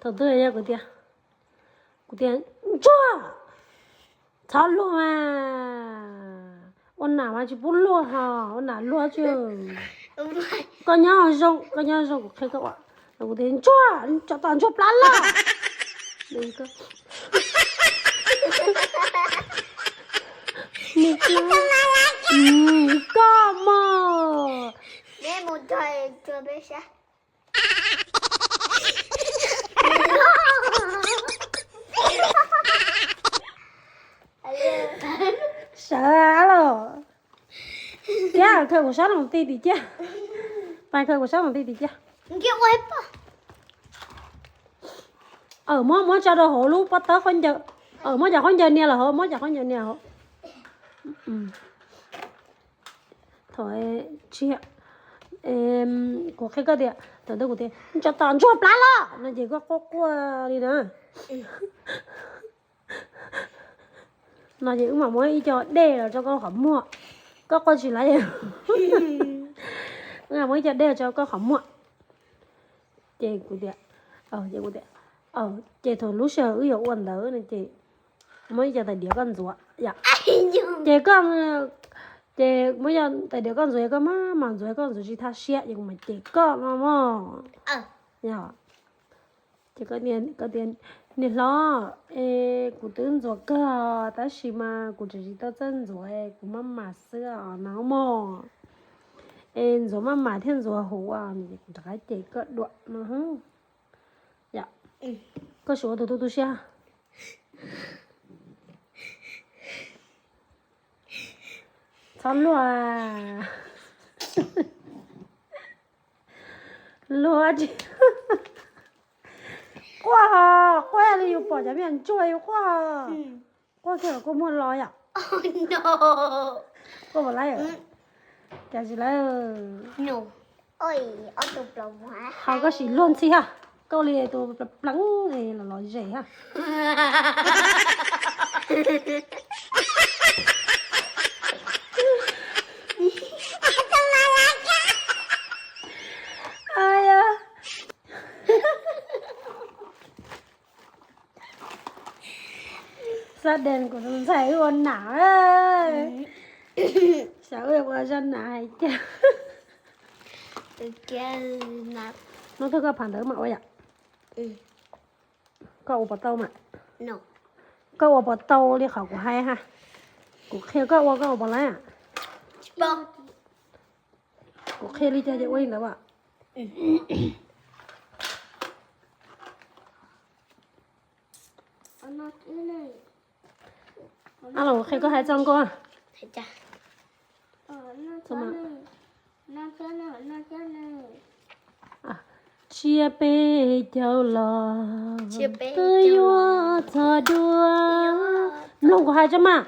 Thaum twg yog kuv tias, kuv tias, Ntsuag, txhob luag mas, ua nam mas tsis pub luag ho, ua nam luag tsis. Koj nyob zoo, koj nyob zoo kuv qhia koj ua. Kuv tias, Ntsuag, tso tom ntsuag plab loj. Koj mog. Sawv los. Thiab khaws kuv sab loos ti tim ciaj. Pais khaws kuv sab loos ti tim ciaj. Muab, muab tso rau hauv lub pob tawb khaub ncaws. Muab cov khaub ncaws nias los hauv, muab cov khaub ncaws nias hauv. Thaum, tsis, kuv qhia koj tias, thaum twg kuv tias tso tom ntsuag plab loj no ces koj quaj quaj li na. No ces wb mam muab ib co dej los rau koj qhov muag. Koj quaj tsis laib. Wb mam muab ib co dej los rau koj qhov muag. Ces kuv tias, ces kuv tias, ces thaum lub sij hawm wb yuav ua ntawd no ces muab ib co tais diav koj ntxuav yom. Ces koj, ces muab ib co tais diav koj ntxuav, koj maj mam ntxuav, koj ntxuav tsis tha siab ces kuv mam cem koj no mog. Yog. Ces koj tias, niam hlob, es kuv twb ntxuav kawg tab sis mas kuv tseem tsis tau txawj ntxuav, kuv maj mam xwb os no mog. Es ntxuav maj mam thiaj ntxuav huv os, kuv rov qab cem koj dua no. Yom, koj sim ua tus tu tu siab. Txhob luag. Luag tsis quaj ho, quaj li yus pom cov me nyuam ntsuag yus quaj ho. Quaj kiag los kua muag los yom. Quaj puas laib? Cas tsis laib. Ho koj sim luag ntxhi ha, koj ua li tus pleev los los zes ha. Xav dees kuv tus ntxhais wb ua nam, xav wb ua zaj nam hais cas. Hnub twg koj phav ntawd mam ua yom. Koj ua puas tau mas? Koj ua puas tau li qhov kuv hais ha? Kuv qhia koj ua koj ua puas laib? Kuv qhia li cas ces ua li ntawd as. Ab los qhia koj hais txog nkauj. Tsiab peb caug los twb yuav txog dua. Mloog kuv hais tso mas.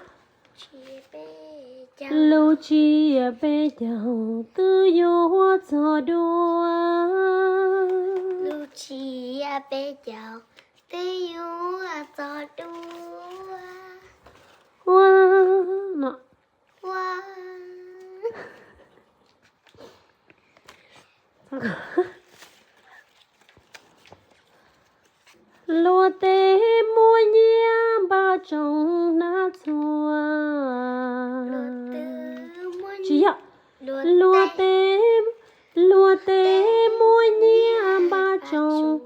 Lub tsiab peb caug twb yuav txog dua. Ua no. Luag teb muaj nyiaj npaj tsoom hnav txhua. Tsis yog, luag teb, luag teb muaj nyiaj npaj tsoom.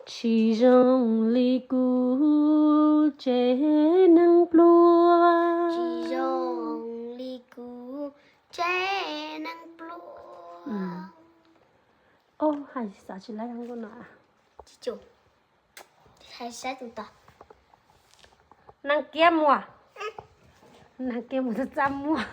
Tsis zoo li kuv tsev neeg pluag. Hais xav tsis laib no. Nag kiab muag, nag kiab muag txaj txaj muag.